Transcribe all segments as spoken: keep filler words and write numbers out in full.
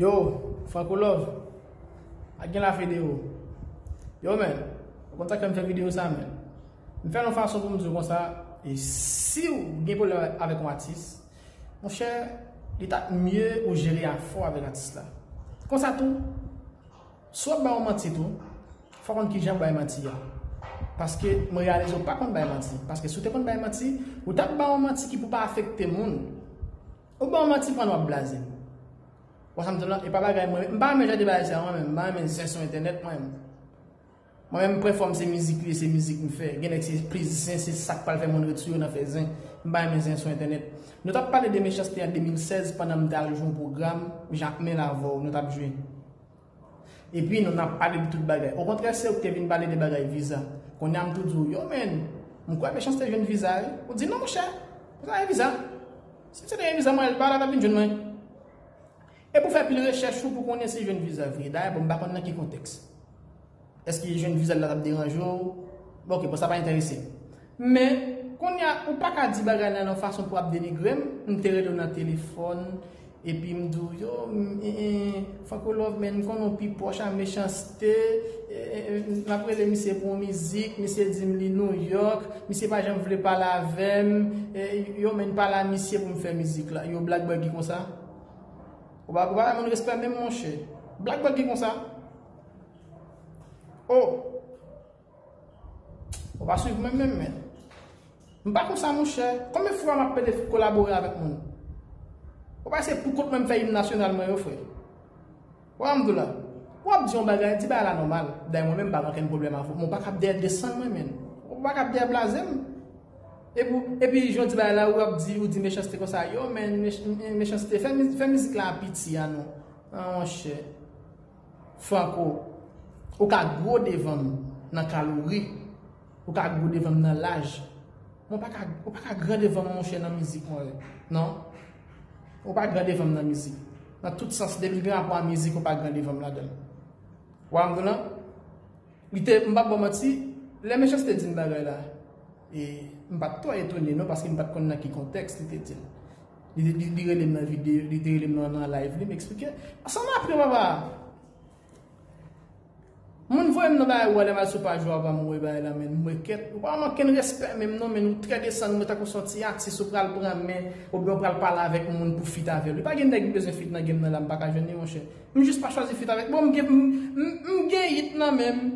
Yo, Franco Love, ak gen la videyo. Yo, men, ou konn sa k fè m fè videyo sa, men. M fè l yon fason pou m di w konsa, e si w gen pwoblèm avèk yon atis, monchè, li t ap mye ou jere afè w avèk atis la. Konsa tou, si w ap ba yon manti tou, fò w konn kijan w bay manti a. Paske mwen reyalize w pa konn bay manti. Paske si w te konn bay manti, ou t ap ba yon manti ki pou pa afekte moun. Ou ba yon manti pandan w ap blaze m. Ou sa m di w la, e pa bagay mwen, m pa renmen jan de bagay sa, mwen menm, m pa renmen zen sou entènèt, mwen menm. Mwen menm, m kwè fò m se mizik li, se mizik m fè. Gen nèg se plis zen, se sa k pral fè moun ret sou yo nan fè zen. M pa renmen zen sou entènèt. Nou t ap pale de Mechanste an de mil sèz pandan m t al jwe yon pwogram, Jakmèl avè w, nou t ap jwe. Epi nou n ap pale de tout bagay. Okontrè, se ou ki te vin pale de bagay viza. Kounye a m tou di w, yo, men, m kwè Mechanste jwenn viza, wi. Ou di, non, monchè, viza e viza. Si m se te gen viza, mwen, l pa la t ap vin jwenn mwen. E pou fè pil rechèch ou pou konnen si l jwenn viza vre. Dayè, bon, m pa konn nan ki kontèks. Èske jwenn viza la t ap deranje w? Bon, ok, bon, sa pa enterese m. Men, kounye a, ou pa ka di bagay la nan fason pou ap denigre m. M te rele w nan telefòn, epi m di w, yo, m, e, e, Franco Love, men, m konnen w pi pwòch a Mechanste, e, e, e, m ap rele misye pou yon mizik, misye di m li Nouyòk, misye pa janm vle pale avè m, e, yo, men, pale a misye pou m fè mizik la. Yo, Black Buggy konsa? Ou pa, ou pa ba moun respè menm, monchè. Black Buggy konsa? Oh! Ou pa swiv mwen menm, men. M pa konsa, monchè. Konbyen fwa m ap pede kolabore avèk moun? Ou pa se pou kont mwen m fè im nasyonal mwen yo, frè? Ou pa m di w la. W ap di yon bagay, di bagay la nòmal. Dayè, mwen menm, m pa gen okenn pwoblèm avè w. Men w pa kab dèyè desann mwen, men. Ou pa kab dèyè blaze m. Epi, epi jan w di bagay la, w ap di, ou di Mechanste konsa, yo, men, Mech-, Mechanste, fè miz-, fè mizik la piti a non. Ah, monchè. Franco, ou ka gwo devan m nan kalori, ou ka gwo devan m nan laj, men ou pa ka, ou pa ka gran devan m, monchè, nan mizik mwen yo. Non. Ou pa gran devan m nan mizik. Nan tout sans, depi l gen rapò a mizik, ou pa gran devan m ladan l. Ou pa m di w la? Li te, m p ap ba w manti, lè Mechanste di m bagay la, e m pa t twò etone non, paske m pa t konn nan ki kontèks li te di l. Li, li, li rele m nan videyo, li te rele m nan, nan live li, m eksplike. Ansanm apre, papa, moun voye m nan bagay ou a, lè m al sou paj ou a, pa m wè bagay la, men m wè kèt. Ou pa manke n respè menm non, men ou trè desann mwen tankou se yon ti atis ou pral pran men, oubyen ou pral pale avèk moun pou feat avè l. Li pa gen nèg m bezwen feat nan game nan la, m pa ka jwenn li, monchè. M jis pa chwazi feat avèk. Bon, m gen, m, m, m gen hit nan men m.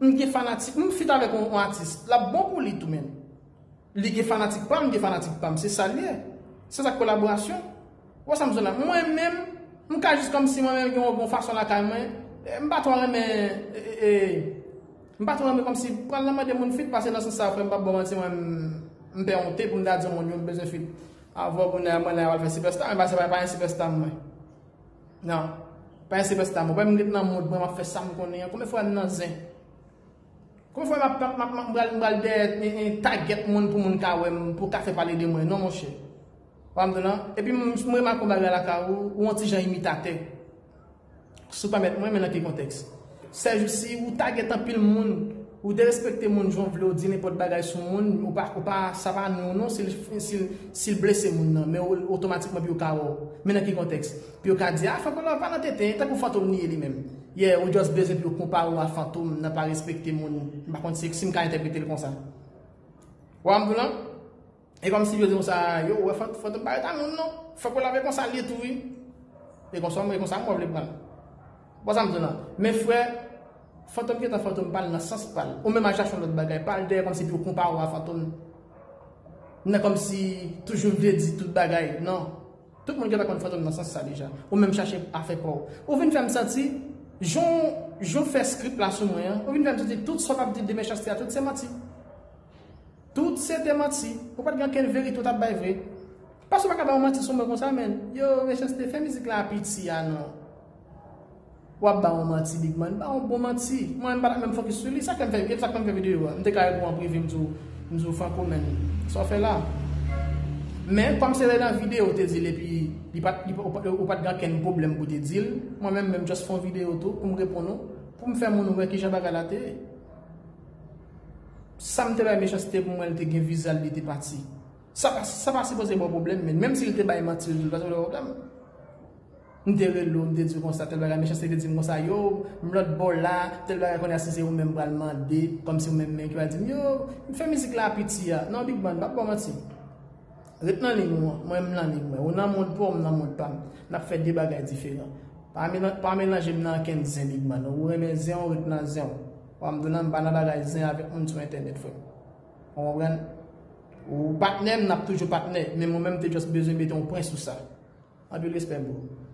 M gen fanatik. M feat avèk yon, yon atis. L ap bon pou li tou, men. Li gen fanatik pa m, m gen fanatik pa m. Se sa l ye. Se sa k kolaborasyon. Ou wè sa m di w la? Mwen menm, m ka jis kòmsi mwen menm gen yon, yon fason lakay mwen. E, m pa twò renmen, e, e, e, m pa twò renmen kòmsi pral nan mande moun feat, paske nan sans sa, frè m, m p ap ba w manti, mwen, m, m pè onte pou m ta di yon moun, yo, m bezwen feat. Avè w, kounye a, mwen la, y ap fè sipèsta, men pa, se pa, pa yon sipèsta mwen. Non. Pa yon sipèsta mwen. Mwen menm ret nan mond mwen, m ap fè sa m konnen an. Konbyen fwa m nan zen? Konbyen fwa m ap, m ap, m ap, m ap, m pral, m pral dèyè, e, e, tagèt moun pou moun ka wè m, pou ka fè pale de mwen? Non, monchè. Ou pa m di w la? Epi m, m remake yon bagay lakay ou, ou yon ti jan imitatè. Si w pèmèt mwen, men nan ki kontèks? Sèjousi, ou tagèt anpil moun, ou derespekte moun jan w vle, ou di nenpòt bagay sou moun, ou pa, ou pa, sa pa nou non, si l, si l, si l blese moun nan, men o-, otomatikman pou yo ka wè w. Men nan ki kontèks? Pou yo ka di, a, Franco Love pa nan tenten, tankou Fantom li ye li menm. Yeah, ou just bezwen pou yo konpare w a Fantom, nan pa respekte moun. M pa konn si, si m ka entèprete l konsa. Ou pa m di w la? E kòmsi yo di konsa, yo, ou wè Fant-, Fantom pa ret a moun non. Franco Love e konsa l ye tou, wi. E konsa, e konsa m wè w vle pran l. Bon, sa m di w la. Men frè, Fantom gentan Fantom pa l nan sans pa l. Ou menm al chache yon lòt bagay. Pa al dèyè kòmsi pou yo konpare w a Fantom. Nan kòmsi toujou vle di tout bagay. Non. Tout moun gentan konn Fantom nan sans sa deja. Ou menm chache afè pa w. Ou vin fè m santi, jan w, jan w fè script la sou mwen an, ou vin fè m santi tout sa w ap di de Mechanste a, tout se manti. Tout se te manti. Ou pa t gen okenn verite w t ap bay vre. Paske w pa ka bay yon manti sou mwen konsa, men. Yo, Mechanste, fè mizik la piti a non. W ap ba yon manti, Big Man. Ba yon bon manti. Mwen, m pa t ap menm fokis sou li. Sa k fè m fè, sa k fè m fè videyo a. M te ka reponn an prive, m di w, m di w, Franco, men, sa w fè la? Men, kòm se te nan videyo w te di l, epi li pa t, li pa, ou pa, ou pa t gen okenn pwoblèm pou w te di l, mwen menm, menm just fè yon videyo tou pou m reponn ou, pou m fè moun wè kijan bagay la te ye. Sa m te bay Mechanste pou mwen, l te gen viza l, li te pati. Sa pa, sa pa sipoze ba w pwoblèm, men menm si l te bay manti, l pa sipoze ba w pwoblèm. M te rele w, m te di w konsa, tèl bagay, Mechanste te di m konsa, yo, m lòt bò la, tèl bagay, kounye a si se ou menm m pral mande, kòmsi ou menm menm ki pral di m, yo, m fè mizik la piti a. Non, Big Man, m p ap ba w manti. Ret nan liy ou an, mwen m nan liy mwen. Ou nan mond pa w, m nan mond pa m. N ap fè de bagay diferan. Pa melanje m nan ankenn zen, Big Man. Ou renmen zen w, ret nan zen w. Ou pa m di w nan, m pa nan bagay zen avèk moun sou entènèt, frè m. Ou konprann? Ou patnè m, n ap toujou patnè. Men mwen menm, m te just bezwen mete yon pwen sou sa. Anpil respè, bro.